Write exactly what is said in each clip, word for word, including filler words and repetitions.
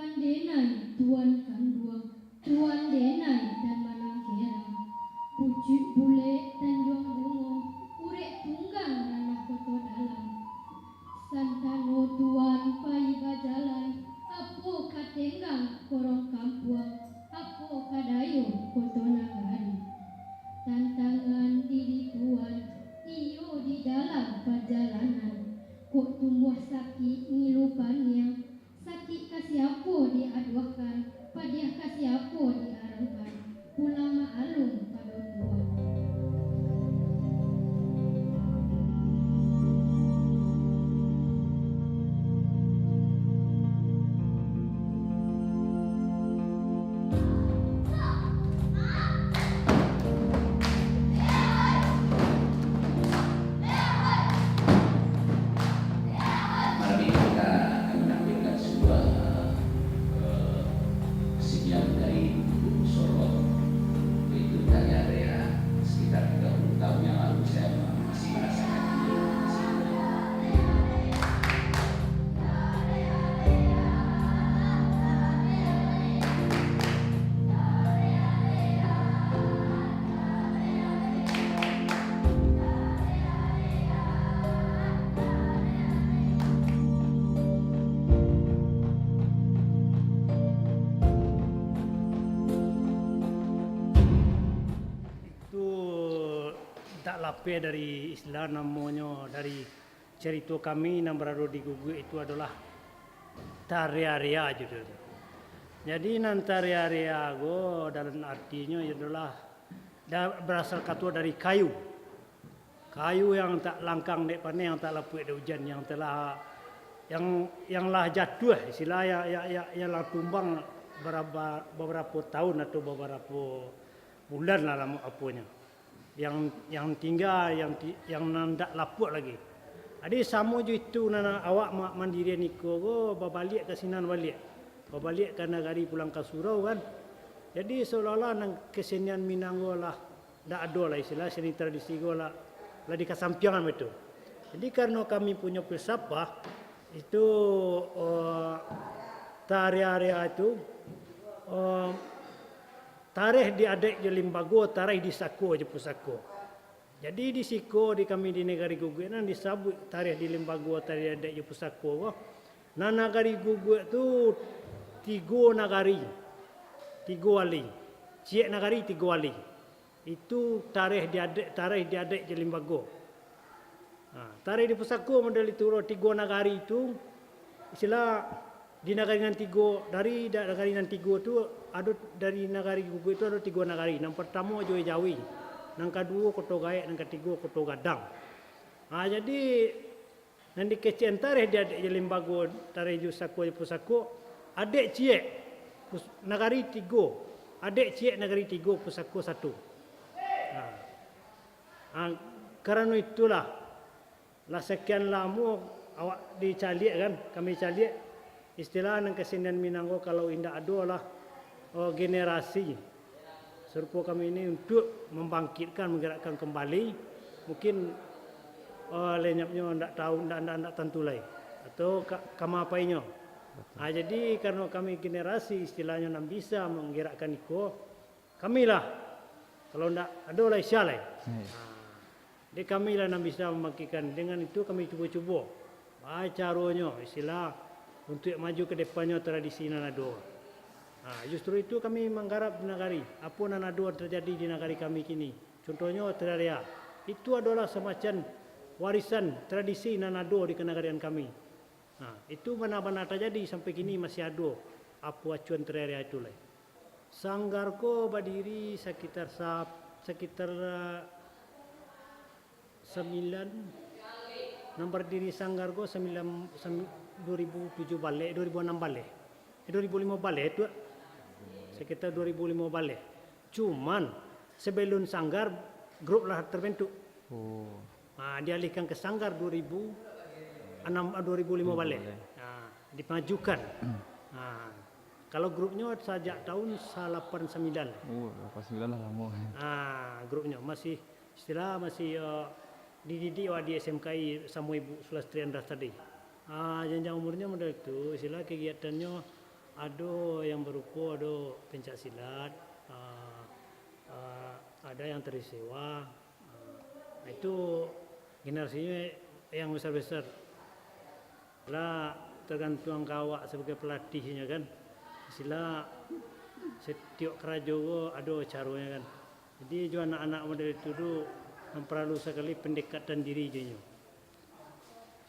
Tuan Denai, Tuan Kanduang, Tuan Denai, Tamanangkerang, Pucuik Bulek, Tanjuang Bungo, Urek Tunggang, Ranah Koto Dalam. Santano Tuan pai bajalan, apo ka tenggang korong kampuang, apo ka dayo koto nagari. Tantangan diri Tuan, iyo di dalam pajalanan, kok tumbuah sakik ngilu paniang, sakik ka siapo diaduahkan, padiah ka siapo diarangkan, pulang maalun pado Tuan. Malam ini kita akan menampilkan sebuah, eh, kesenian dari Lubuk Sorong, yaitu tari area. Sekitar tiga puluh tahun yang lalu saya masih merasakan ini, masih. Itu tak lapeh dari istilah namonyo, dari carito kami nan barado di Guguak itu adolah tari area judulnyo. Jadi nan tari area ko dalam artinyo adolah da-, barasal kato dari kayu. Kayu yang tak langkang dek paneh, yang tak lapuak dek ujan, yang telah, yang, yang lah jatuah, istilah yang, yang, yang, yang lah tumbang berapa, beberapa tahun atau beberapa bulan lah lamo aponyo. Yang, yang tingga, yang ti-, yang nan dak lapuak lagi. Jadi samo jo itu nan awak ma-, mandirian iko ko babaliak ka sinan baliak. Babaliak ka nagari pulang ka surau kan. Jadi seolah-olah nan kesenian Minang ko lah dak ado lah istilah seni tradisi ko lah, lah dikasampiangan betul. Jadi karano kami punyo filsafah itu, eh, tari area itu, eh, tareh di adaik jo limbago, tareh di sako jo pusako. Jadi di siko di kami di nagari Guguak nan disabuik tareh di limbago, tareh di adaik jo pusako ko. Nan nagari Guguak tu tigo nagari, tigo wali. Ciek nagari tigo wali. Itu tareh di adaik, tareh di adaik jo limbago. Ha, tareh di pusako model itu lo, tigo nagari itu, istilah di nagari nan tigo, dari da-, nagari nan tigo tu, ado dari nagari Guguak itu ado tigo nagari. Nan partamo Jawi, nan kaduo Koto Gaek, nan katigo Koto Gadang. Ha, jadi, nan dikecekan tareh di adaik jo limbago, tareh jo sako jo pusako, adaik ciek, pus-, nagari tigo, adaik ciek nagari tigo, pusako satu. Ha. Ha, karano itulah, lah sakian lamo awak dicaliak kan, kami caliak, istilah nan kesenian Minang ko kalau indak ado lah, oh, generasi sarupo kami ini untuk membangkitkan, menggerakkan kembali, mungkin, eh, lenyapnyo ndak tahu, ndak, ndak, ndak tantu lai, atau ka-, kama painyo. Betul. Ah, jadi, karano kami generasi, istilahnyo, nan bisa menggerakkan iko, kamilah, kalau ndak ado lai, sia lai. Iya. Ah. Dek kami lah nan bisa mambangkikkan. Dengan itu kami cubo-cubo. Baa caronyo, istilah, untuak maju ka depannyo tradisi nan ado. Ha, justru itu kami manggarap di nagari. Apo nan ado tajadi di nagari kami kini. Contohnyo, tari area. Itu adolah samacam warisan tradisi nan ado di kanagarian kami. Nah, itu bana-bana tajadi sampai kini masih ado apo acuan tari area itu lai. Sanggar ko badiri sakitar sa-, sakitar, eh, sambilan, nan badiri sanggar ko sambilan, sam-, dua ribu tujuh baleh, dua ribu anam baleh. Eh, dua ribu limo baleh tu, ah. Sakitar dua ribu limo baleh. Cuman, sebelum sanggar, grup lah terbentuk. Oh. Ah, dialihkan ke sanggar dua ribu anam, ah, dua ribu limo baleh. Limo baleh. Ah, dimajukan. Ah, kalau grupnyo sajak tahun salapan sambilan. Oh, lapan sambilan lah lamo. Ah, grupnyo masih, istilah masih, eh, dididik awak di S M K I samo Ibu Sulastrian tadi. Ah, janjang umurnyo model tu, istilah kegiatannyo, Ado yang barupo, ado pencak silat, ah, ah, ada yang tari sewa. Ah, itu generasinyo yang besar-besar. Lah, tergantung ka awak sabagai pelatihnyo kan. Sila setiok karajo ko ado caronyo kan. Jadi, jo anak-anak model itu tu, nan paralu sakali pendekatan diri jo inyo.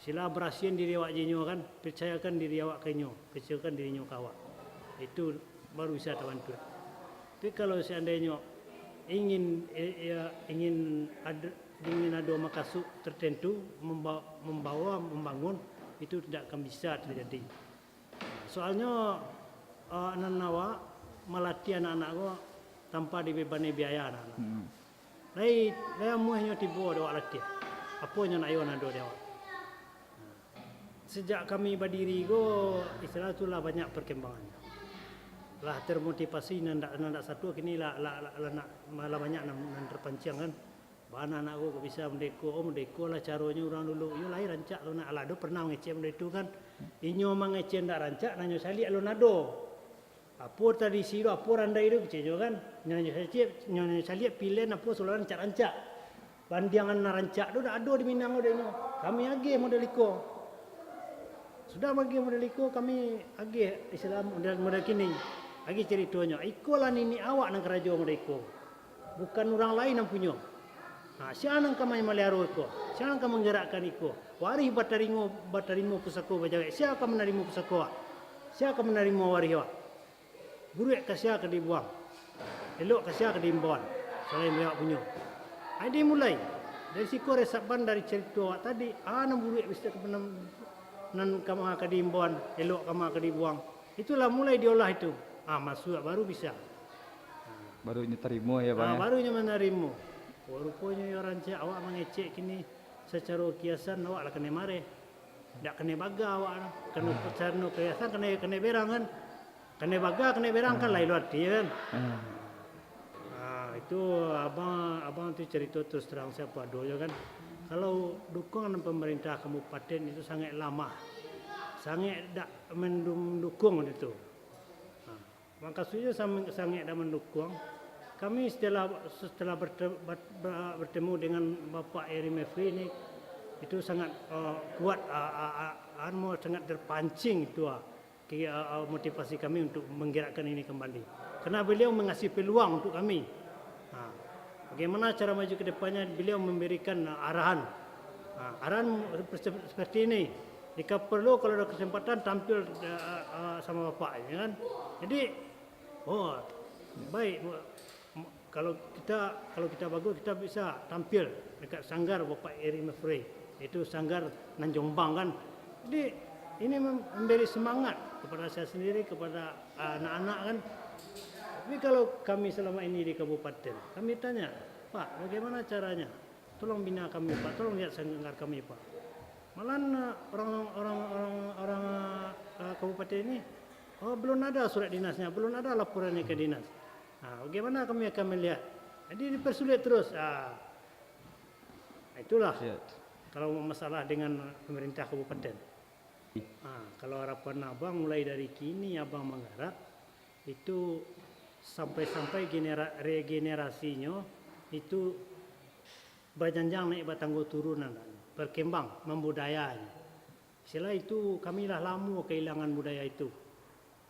Sila barasiahan diri awak jo inyo kan, picayokan diri awak ka inyo, picayokan diri inyo ka awak. Itu baru bisa tabantuak. Tapi kalau seandainyo ingin, eh, ya, ingin ad-, ingin ado makasuk tertentu, memba-, membawa, membangun, itu tidak akan bisa terjadi. Soalnyo, eh, nan awak malatih anak-anak ko tanpa dibebani biaya anak-anak. Hmm. Lai, lai amuahnyo tibo dek awak latiah. Apo nyo nak iyo nan ado di awak. Sejak kami badiri ko, istilah tu lah banyak perkembangan. Lah termotivasi nan dak, nan dak satu kini lah, lah, lah, lah nak, lah banyak nan, nan terpancang kan. Bana anak ko kok bisa merdeko, oh merdeko lah caronyo urang dulu. Iyo lai rancak tu nak, alah ado pernah mangecek model itu kan. Inyo mangecek ndak rancak, nanyo caliak alun ado. Apo tradisi tu, apo randai tu, kecek inyo kan. Nyo, nyo caliak, nyo, nyo caliak pilen apo saluran rancak-rancak. Bandiangan nan rancak tu dak ado di Minang ko dek inyo. Kami ageh model iko. Sudah bageh model iko, kami ageh istilah model, model kini. Ageh caritonyo, iko lah niniak awak nan karajo model iko. Bukan urang lain nan punyo. Ha, sia nan ka mamaliaro iko? Sia nan ka manggerakkan iko? Warih bataringo, batarimo pusako bajawek. Sia ka manarimo pusako awak? Sia ka manarimo warih awak? Buruak ka sia ka dibuang? Elok ka sia ka diimbauan? Salain dari awak punyo. Ai dimulai. Dari siko resapan dari carito awak tadi, a nan buruak bisa ka nan, nan ka ma ka diimbauan, elok ka ma ka dibuang. Itulah mulai diolah itu. Ah, masuak baru bisa. Baru inyo tarimo ya, Bang, Ah, ya? Baru inyo manarimo. Oh, ruponyo iyo rancak, awak mangecek kini sacaro kiasan, awak lah kanai mareh. Dak kanai baga awak tu. Kano sacaro kiasan kanai, kanai berang kan. Kanai baga, kanai berang kan lain lo arti kan. Hmm. Ah, itu abang, abang tu carito terus terang siapo adonyo kan. Kalau dukungan pemerintah kabupaten itu sangat lamah. Sangat dak mendukung itu. Ah. Makasuiknyo sam-, sangaik dak mandukuang. Kami setelah, setelah berte-, bat-, ba-, bertemu dengan Bapak Eri Mevri ni, itu sangat, eh, kuat, ah, ah, ah, anu, sangat terpancing itu, ah, ki-, ah, ah, motivasi kami untuk menggerakkan ini kembali. Karena beliau mengasih peluang untuk kami. Ha, bagaimana cara maju ke depannya, beliau memberikan, ah, arahan. Ah, arahan se-, seperti ini. Jika perlu, kalau ada kesempatan, tampil, eh, eh, sama Bapak, ya kan? Jadi, oh, baik, kalau kita, kalau kita bagus, kita bisa tampil dekat sanggar Bapak Eri Mevri, yaitu sanggar nan Jombang, kan. Jadi, ini mem-, memberi semangat kepada saya sendiri, kepada, ah, anak-anak, kan. Tapi kalau kami selama ini di kabupaten, kami tanya, "Pak, bagaimana caranya?" Tolong bina kami, Pak. Tolong lihat sanggar kami, Pak. Malahan, eh, orang, orang, orang, orang, eh, kabupaten ini, "Oh, belum ada surat dinasnya, belum ada laporannya ke dinas." Nah, bagaimana kami akan melihat? Jadi dipersulit terus. Ah, itulah. Siap. Kalau masalah dengan pemerintah kabupaten. Ah, kalau harapan abang, mulai dari kini abang mengharap itu sampai-sampai genera-, regenerasinyo itu bajanjang naik batanggo turun, berkembang, membudaya. Istilah itu, kami lah lamo kahilangan budaya itu.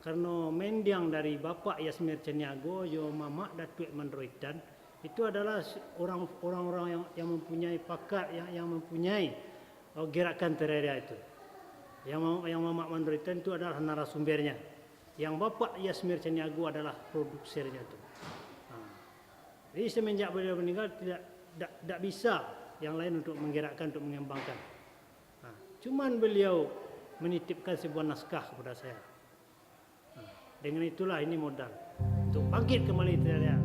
Karano mendiang dari Bapak Yasmir Caniago jo Mamak Datuak Mandroitan, itu adalah orang, orang-orang yang, yang mempunyai pakat, yang, yang mempunyai, oh, gerakan terarea itu. Yang ma-, yang Mamak Mandroitan itu adalah narasumbernya. Yang Bapak Yasmir Caniago adalah produsernya tu. Ha. Jadi semenjak beliau meninggal, tidak, dak, dak bisa yang lain untuk menggerakkan, untuk mengembangkan. Ha. Cuman beliau menitipkan sebuah naskah kepada saya. Ha. Dengan itulah ini modal untuk bangkit kembali terarea.